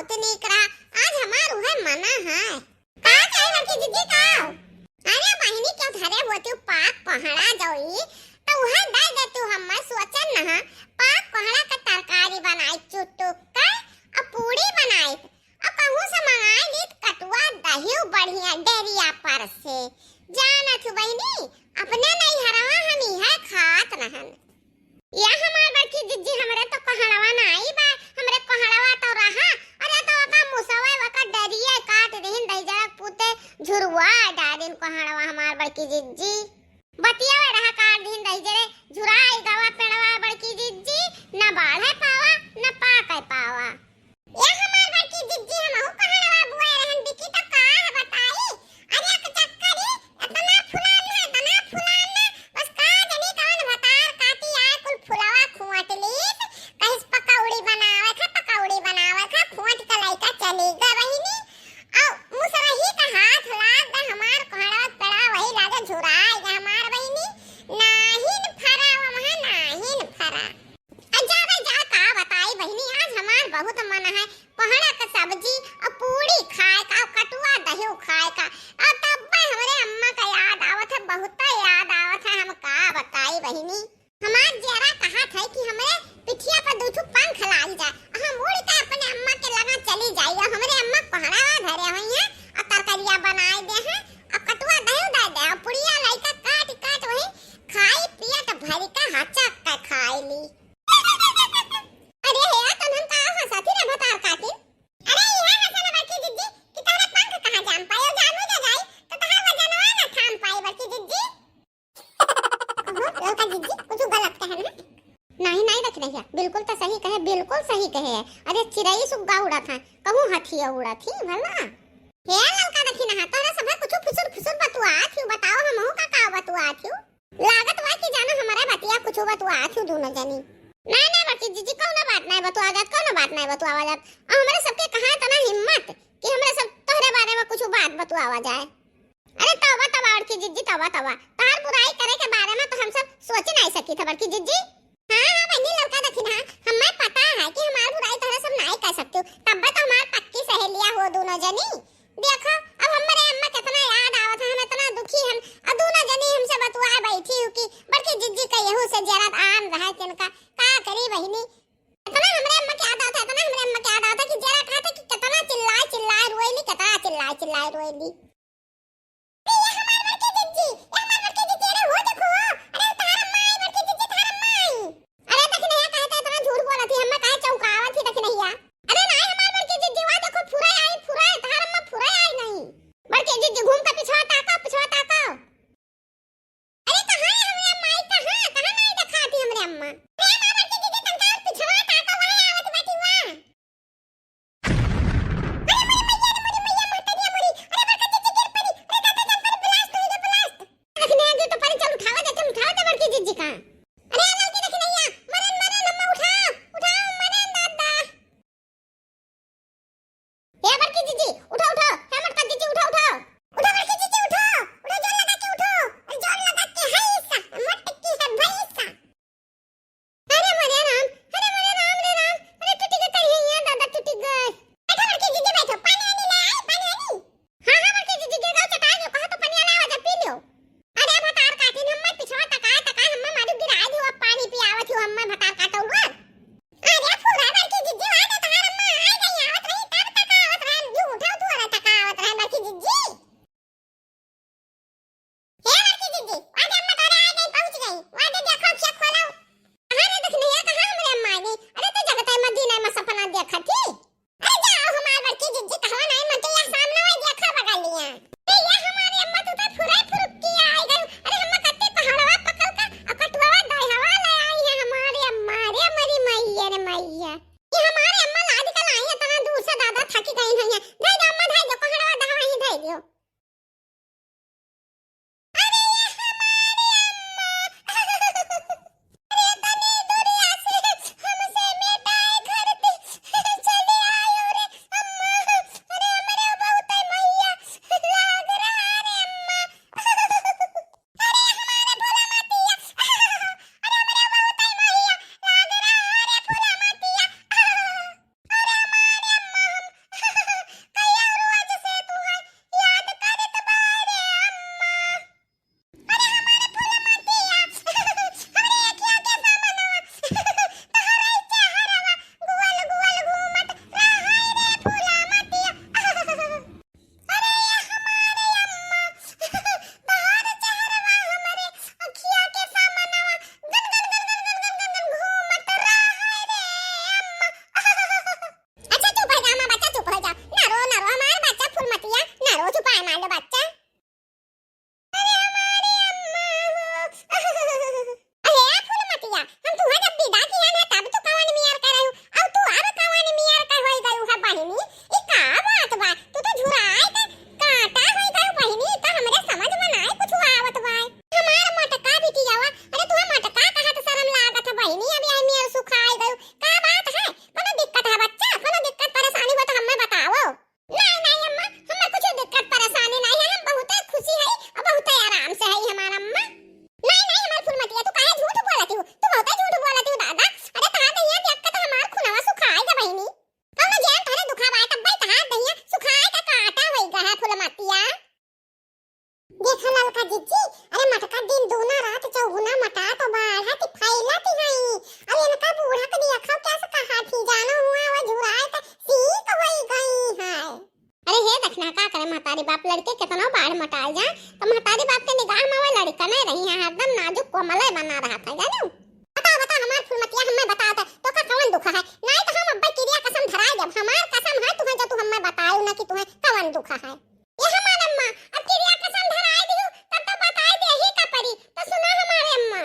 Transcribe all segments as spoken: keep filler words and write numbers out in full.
बहुत नीक रहा। आज हमार उहे मना है। का चाही बड़की जिज्जी का? अरे बहिनी, क्यों धरे होती पाक कोहड़ा जौई, तो उहे दे देती हम, मैं सोचन न हा, पाक कोहड़ा का तरकारी बनाई चुटुक कर, और पूड़ी बनाई, और कहूँ से मंगाई ली कटुआ दही बढ़िया डेरिया पर से। जानत हूँ बहिनी, अपने नैहरवा हम इहे खात रहन। या हमार बड़की जिज्जी, हमरे तो कोहड़वा नाई बा, हमरे कोहड़वा तो रहा। अरे तो ओका मुसवे ओका डरिए काट दिहिन, दहिजरा पूते झुरवा डालिन कोहड़वा हमार बड़की जिज्जी। बतिया रहा काट दिहिन दहिजरे, झुराई गवा पेड़वा बड़की जिज्जी, न बाढ़े पावा, न पाके पावा। ए हमार बड़की जिज्जी, हमहू कोहड़वा बुआए रहन बिकी, त का है बताई? अरे एक चक्करी, एतना फुलान ना, एतना फुलान ना, बस का जनी कवन भतार काटी आए कुल फुलवा खोंट लीस, कहिस पकौड़ी बनावे खा, पकौड़ी बनावे खा, खोंट के लइका चली ग बहिनी। औ मुसरही का हाथ लाग ग हमार कोहड़वा पेड़वा वही लागे झुराए ग हमार बहिनी। नाहिन फरा वहाँ, नाहिन फरा। आ जा बे जा, का बताई बहिनी, आज हमार बहुत मन है कोहड़ा का सब्जी और पूड़ी खाए का, और कटुआ दही खाए का। और तब्बे हमरे अम्मा का याद आवत है, बहुत याद आवत है। हम का बताई बहिनी, हमार जियरा कहत है कि हमरे पिठिया पर दू ठो पंख लाग जाए, हम उड़ के अपने अम्मा के लगा चली जाई, और हमरे अम्मा कोहड़वा धरे हुई हैं, और तरकरिया बनाए दे हैं, और कटुआ दही दे दे, और पुड़िया लइका काट काट वही खाई पियत भरी का हचक के खाई ली। अरे हे, तनहन का हंसत ही रे भतार काटिन? अरे इहे हंसे ना बड़की जिज्जी कि तोहरे पंख कहाँ जाम पाए, जानू जा जाई तो तोहार वजनवा ना थाम पाए बड़की जिज्जी। ओहो, ललका जिज्जी, कुछ गलत कहे ना? नहीं, नहीं दखिनहिया, बिल्कुल तो सही कहे, बिल्कुल सही कहे है। अरे चिरई सुग्गा उड़त है, कहूँ हथिया उड़त ही भला। हे ललका दखिनहा, तोहरे सभे कुछ फुसुर फुसुर बतुआत ही, बताओ हमहू का का बतुआत ही? लागत बा कि जानो हमरे बतिया कुछ बतुआत ही दोनों जनी। नहीं, नहीं बड़की जिज्जी, कौनो बात नहीं बतुआ जात, कौनो बात नहीं बतुआवा जात। और हमरे सबके कहाँ इतना हिम्मत कि हमरे सब तोहरे बारे में कुछ बात बतुआवा जाए। अरे तौबा तौबा बड़की जिज्जी, तौबा तौबा, तोहार बुराई करे के बारे में तो हम सब सोच नहीं सकी थे बड़की जिज्जी। हाँ हाँ बहिनी ललका दखिनहा, हमें पता है कि हमार बुराई तोहरे सब नहीं कर सकते हो, तब तो हमार पक्की सहेलिया हो दोनों जनी। देखो अब हमरे अम्मा कितना याद आवत है, हम इतना दुखी हम, और दोनों जनी हमसे बतुआ बैठी हो कि बड़की जिज्जी का यहू से जरा आन रहे तिनका, का करी बहिनी। इतना हमरे अम्मा के याद आवत है, इतना हमरे अम्मा के याद आवत है कि जरा कहा था कि कितना चिल्लाए चिल्लाए रोएली, कितना चिल्लाए चिल्लाए रोएली। अरे ये हमार बड़की जिज्जी, ये हमार बड़की जिज्जी, अरे हो देखो हो, अरे तोहार अम्मा आई बड़की जिज्जी, तोहार अम्मा आई। अरे दखिनहिया काहे तो इतना झूठ बोलत ही, अम्मा काहे चौंकावत ही दखिनहिया। अरे नाई हमार बड़की जिज्जी, वा देखो फुरे आई, फुरे, तोहार अम्मा फुरे आई नहीं। बड़की जिज्जी घूम के पिछवा ताको, पिछवा ताको। अरे कहाँ है हमरे अम्मा? ई कहाँ? कहाँ नाई देखात ही हमरे अम्मा? अरे हमार बड़की जिज्जी तनका और पिछवा ताको, वहाँ आवत बाटी वहाँ। अरे मोरी मैया रे, मोरी मैया, माता दिया मोरी। अरे बड़का जिज्जी गिर पड़ी। अरे दादा जान पड़ी, blast होई रे, blast। दखिनहिया गिर तो पड़ी, चल उठावा जा, चल उठावा जा बड़की जिज्जी का। अरे ललकी दखिनहिया, मरन, मरन, अम्मा उठाओ, उठाओ, मरन दादा। हे बड़की जिज्जी, उठो, उठो। हे मोटका जिज्जी, उठो, उठो। उठो बड़की जिज्जी, उठो। उठो, जोर लगा के उठो। अरे जोर लगा के, हाय सा, मोटकी है भाई सा। अरे मोरे राम, अरे मोरे राम रे राम, अरे टूटी के करिया दादा, टूटी गई। बैठो बड़की जिज्जी, बैठो, पानी वानी ले आई, पानी वानी। हाँ, हाँ बड़की जिज्जी, गिर गयो, चटाई गयो, कहा तो पनिया लावा जा, पी लियो। अरे भतार काटिन, हम्मे पिछवा तकाए तकाए हम्मे मारू गिराए दियो, अब पानी पियावत हो हम्मे भतार काटो हुआ। अरे फुरा बड़की जिज्जी, वा तो तोहार अम्मा आ गई, आवत रही, तब तकावत रहे, हम झूठो थोड़ा तकावत रहे बड़की जिज्जी। हे बड़की जिज्जी, वा दे अम्मा तोरे आ गई, पहुँच गई, वा दे देखो, चेक खोलो। अरे दखिनहिया, कहाँ हमरे अम्मा आ गई? अरे तो जगत है मदीना में सपना देखत थी। अरे जाओ हमार बड़की जिज्जी, कहवा नाई मन तो यह सामने वही देखा बगलिया। ए, ये हमारे अम्मा तू तो फुरे फुरुक की आई गई। अरे हम्मा कत्ते कोहड़वा पकड़ का और कटुआ दही हवा ले आई है हमारे अम्मा। अरे मरी मैया रे मैया। ये हमारे अम्मा लाद का लाई है इतना दूर से दादा थकी गई नहीं है। धई दो अम्मा, धई दो कोहड़वा दही धई दो। अरे ये हमारे अम्मा। अरे तनी दुरिया से हमसे मिटाए घर पे चले आयो रे अम्मा। अरे हमरे बहुत मैया लाग रहा रे अम्मा। अरे हमारे भोला मतिया। अरे हमरे बहुत मैया लाग रहा रे भोला मतिया। अरे हमारे अम्मा हम महतारी बाप लड़के केतनो बाढ़ मटाए जाए, तो महतारी बाप के निगाह में वो लड़का नहीं रही है, हरदम नाजुक कोमले बना रहत है, जाने? बताओ, बताओ, हमार फुलमतिया, हमें बताओ तो, तोका कवन दुख है? नहीं तो हम अब्बे किरिया कसम धराए देब, हमार कसम है तुहे, जो तू हमें बतायो ना कि तुहे कवन दुख है। ये हमार अम्मा, अब किरिया कसम धराए दियो, तब तो बताए दे ही का परी। तो सुना हमारे अम्मा।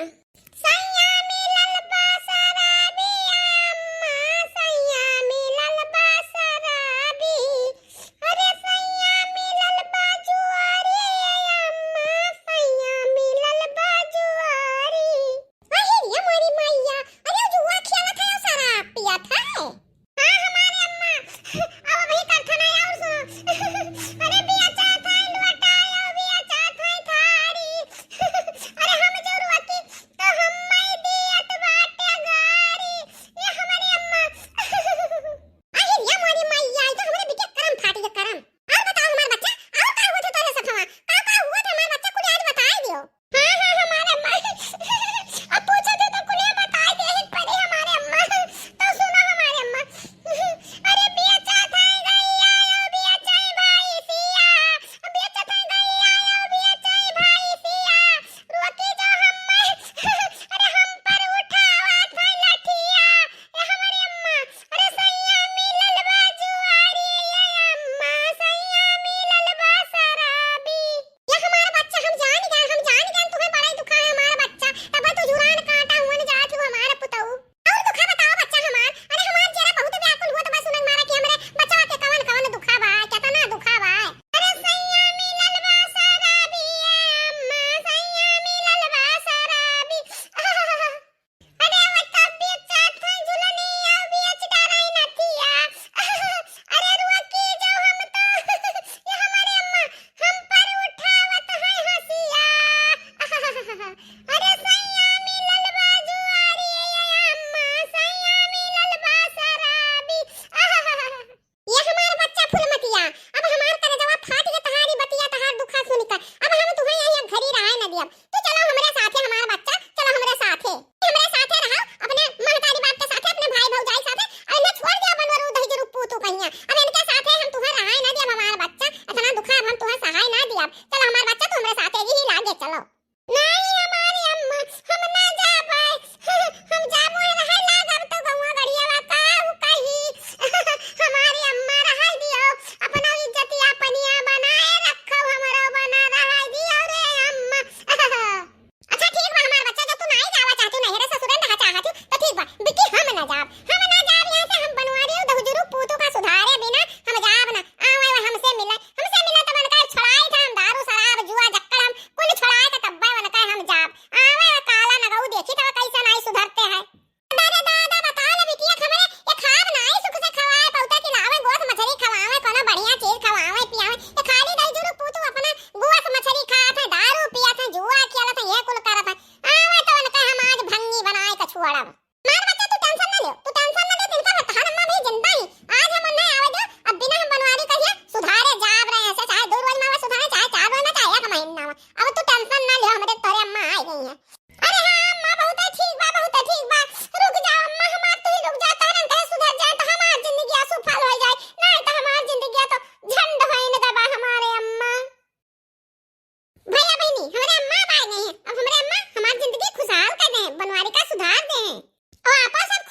सैया मिलल बा शराबी, अम्मा, सैया मिलल बा शराबी। अरे सैया मिलल बा जुआरी, अम्मा, सैया मिलल बा जुआरी। अरे रे मोरी मैया, अरे जुआ खेलत है और शराब पियत है। हाँ, हमारे अम्मा, अब अभी करथन है और सुनो। अरे बिया चाहत है लोटा, यो बिया चाहत है थारी। अरे हम जरूर की तो हम मैं दियत बाटे गारी। ये हमारे अम्मा। अरे ये मोरी मैया, ये तो हमारे बिटिया करम फाटी के करम। और बताओ हमारे बच्चा, और का हुआ था तोरे सथवा? का का हुआ था हमारे बच्चा, कुछ आज बताए दियो। हाँ, हाँ, हमारे अम्मा। अब पूछो तो, तो कुलिया बताए दे ही पड़ी हमारे अम्मा। तो सुनो हमारे अम्मा। अरे बेचत है गैया, यो बेचै भैंसिया। बेचत है गैया, यो बेचै भैंसिया। रोकी जो हम्मे। अरे हम पर उठावत है लठिया। ए हमारे अम्मा। अरे सैया मिलल बा जुआरी, ए अम्मा, सैया मिलल बा शराबी। ये हमारा बच्चा, हम जान गए, हम जान गए, तुम्हें बड़ा ही दुखा है हमारा बच्चा। तब तू जुरान काटा हुआ न जात हो हमारा पुतऊ। और दुखा बताओ बच्चा हमार। अरे हमार चेहरा बहुत व्याकुल हुआ तो बस सुनन मारा कि हमरे बच्चा के कवन कवन दुखा बा, केतना दुखा बा। अरे सैया मिलल बा शराबी, ए अम्मा, सैया मिलल बा शराबी। अरे वो तब बेचत है झुलनिया, बेच डाराई नथिया। अरे रुआ के जाओ हम तो, ये हमारे अम्मा, हम पर उठावत है हंसिया। अरे सैया मिलल बा जुआरी, ये अम्मा, सैया मिलल बा शराबी। ये हमार बच्चा फुलमतिया, अब हमार करेजवा फाट के तहारी बतिया, तहार दुखा सुन कर, अब हम तुहे यहीं घरी रहाए न दियब। तू चलो हमरे साथे, हमार बच्चा, चलो हमरे साथे, हमरे साथे रहो, अपने महतारी बाप के साथे, अपने भाई भौजाई साथे, और इन्हें छोड़ दिया बनवरू दही जरूर पूतू कहिया। अब इनके साथे हम तुहे रहाए न दियब, हमार बच्चा, इतना दुखा अब हम तुहे सहाय ना दियब। चलो हमार बच्चा, तू हमरे साथे ही लागे चलो। नहीं हमारी अम्मा, हम ना जाबे। हम जाबो है रहे लागब तो गौवा गड़ियावा का उ कही। हमारी अम्मा रहाई दियो, अपना इज्जतिया पनिया बनाए रखो, हमरो बना रहाई दियो रे अम्मा। अच्छा ठीक बा हमार बच्चा, जब तू नाई जावा चाहती, नैहरे ससुरे रहा चाहती, तो ठीक बा, बिकी हम ना जाब, हम ना जाब यहाँ से, हम बनवारी दहुजरू पूतू का सुधारे बिना हम जाब ना। आवे हमसे मिले, हमसे मिले तो बनकर छोड़ाई था हम दारू शराब जुआ जक्कड़ हम कुल छोड़ाए के तब्बे उनका हम जाब। आवे व काला नगऊ देखी तो कैसन आई सुधरते हैं। अरे दादा बताओ ना बिटिया, हमरे ये खाब ना आई सुख से खवाए पौता खिलावे, गोस मछरी खवावे, कोनो बढ़िया चीज खवावे पियावे। ये खाली दही जुरू पूतू अपना गोस मछरी खात है, दारू पियत है, जुआ खेलत है, ये कुल करत है। आवे तो उनका हम आज भंगी बनाए के छुअड़ब। मार बच्चा, तू tension ना ले, तू tension ना ले, तिनका बता, हम अभी जिंदा ही। आज हम उन्हें आवे दो, अब बिना हम बनवारी कहिए सुधारे जाब रहे हैं, चाहे दो रोज में आवे सुधारे, चाहे चार रोज में, चाहे एक महीना में। अब तू tension ना ले, हमरे तोरे अम्मा आ गई हैं। अरे हाँ अम्मा, बहुत है ठीक बा, बहुत है ठीक बा। रुक जा अम्मा, हमार तू ही रुक जा, तोरे अंदर सुधर जाए तो हमार जिंदगी सुफल हो जाए, नहीं तो हमार जिंदगी तो झंड होए न दबा हमारे अम्मा। भैया बहिनी, हमरे अम्मा अब आ गई हैं। अब हमरे अम्मा हमार जिंदगी खुशहाल कर दे हैं, बनवारी का सुधार दे हैं। और आपस में